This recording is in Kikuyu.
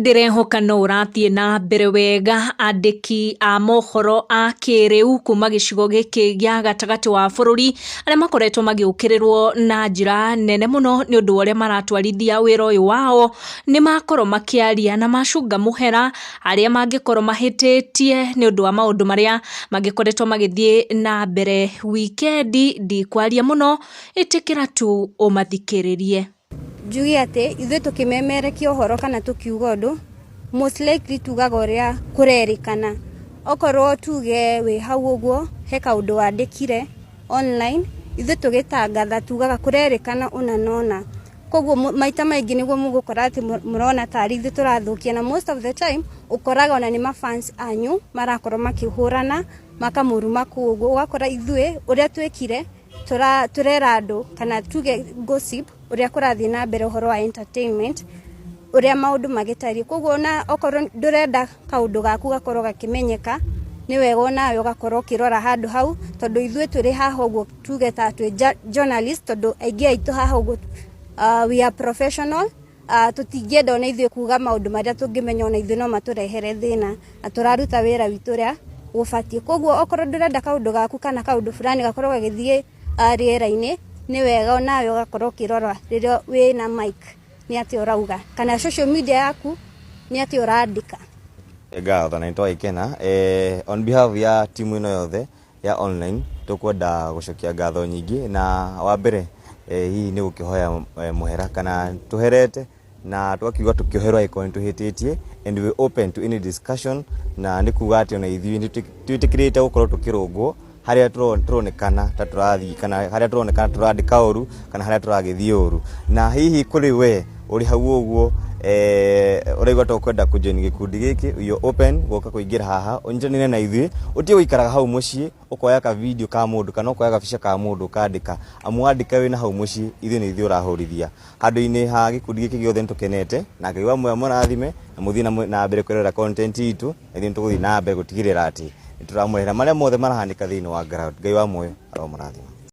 Ndĩrehoka no ũrathiĩ na mbere wega. Andĩki a mohoro a kĩrĩu kuma gĩcigo gĩkĩ gĩa gatagatĩ wa bũrũri arĩa makoretwo magĩũkĩrĩrwo na njĩra nene mũno nĩ ũndũ wa ũrĩa maratwarithia wĩra ũyũ wao, nĩ makorwo makĩaria na macunga mũhera arĩa mangĩkorwo mahĩtĩtie nĩ ũndũ wa maũndũ marĩa mangĩkoretwo magĩthiĩ na mbere wikendi. Ndikwaria mũno, ĩtĩkĩra tu ũmathikĩrĩrie. Njuge atĩ ithuĩ tũkĩmemerekia ũhoro kana tũkiuga ũndũ, most likely tugaga ũrĩa kũrerĩkana. Okorwo tuge wĩ hau ũguo he kaũndũ wandĩkire online, ithuĩ tũgĩtangatha tugaga kũrerĩkana ũna na ũna. Koguo maita maingĩ nĩguo mũgũkora atĩ mũrona tarĩ ithuĩ tũrathũkia, na most of the time ũkoraga ona nĩ mafans anyu marakorwo makĩhũrana makamũruma kũu ũguo. Ũgakora ithuĩ ũrĩa twĩkire tũrera andũ kana tuge gossip ũrĩa kũrathiĩ na mbere ũhoro wa entertainment, ũrĩa maũndũ magĩtariĩ. Koguo ona okorwo ndũrenda kaũndũ gaku gakorwo gakĩmenyeka, nĩ wega onawe ũgakorwo ũkĩrora handũ hau, tondũ ithuĩ tũrĩ haha ũguo tuge ta twĩ journalist, tondũ aingĩ aitũ haha ũguo we are professional. Tũtingĩenda ona ithuĩ kuga maũndũ marĩa tũngĩmenya ona ithuĩ no matũrehere thĩna, na tũraruta wĩra witũ ũrĩa gũbatiĩ. Koguo okorwo ndũrenda kaũndũ gaku kana kaũndũ fulani gakorwo gagĩthiĩ rĩera-inĩ, nĩ wega onawe ũgakorwo ũkĩrora rĩrĩa wĩna mic nĩ atĩa ũrauga, kana social media yaku nĩ atĩa ũrandĩka. Ngatho na nĩtwagĩkena. On behalf ya timu ĩno yothe ya online, tũkwenda gũcokia ngatho nyingĩ, na wa mbere hihi nĩ gũkĩhoya mũhera kana tũherete na twakiuga tũkĩoherwo angĩkorwo nĩ tũhĩtĩtie, and we open to any discussion, na nĩ kuga atĩ ona ithuĩ nĩ twĩtĩkĩrĩte gũkorwo tũkĩrũngwo harĩa tũronekana ta tũrathiĩ kana harĩa tũronekana tũrandĩka ũru kana harĩa tũragĩthiĩ ũru. Na hihi kũrĩ we ũrĩ hau ũguo ũraigua ta ũkwenda kũjoin gĩkundi gĩkĩ, you open gũka kũingĩra haha ũnyitanĩre na ithuĩ, ũtige gũikaraga hau mũciĩ ũkoya ka video ka mũndũ kana ũkoya gabica ka mũndũ ũkandĩka, amu wandĩka wĩna hau mũciĩ ithuĩ nĩ ithuĩ ũrahũrithia. Handũ-inĩ ha gĩkundi gĩkĩ gĩothe nĩ tũkenete, na Ngai wa muoyo amũrathime na mũthiĩ na mbere kwĩrorera content itũ, na ithuĩ nĩ tũgũthiĩ na mbere gũtigĩrĩra atĩ nĩ tũramũrehera marĩa mothe marahanĩka thĩinĩ wa ground. Ngai wa muoyo aromũrathima.